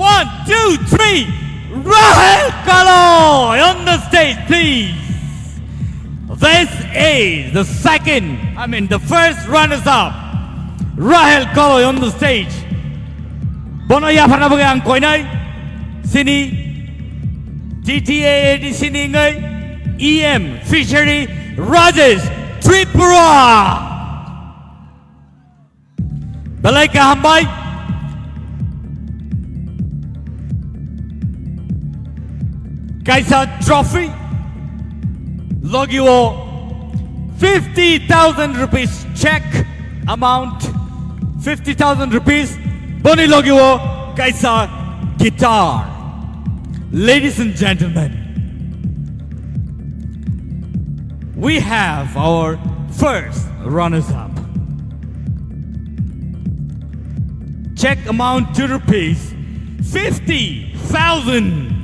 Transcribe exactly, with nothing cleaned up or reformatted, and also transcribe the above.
One, two, three. Rahel Kaloi on the stage, please. This is the second, I mean, the first runners up. Rahel Kaloi on the stage. Bono yapharna bagwi ang koinai sini T T A A D C ni wngwi E M Fishery Rajesh Tripura. Belai kaham bai. Kaisa trophy. Logi o fifty thousand rupees check amount. Fifty thousand rupees. Boni logi o kaisa guitar. Ladies and gentlemen, we have our first runners up. Check amount to rupees fifty thousand.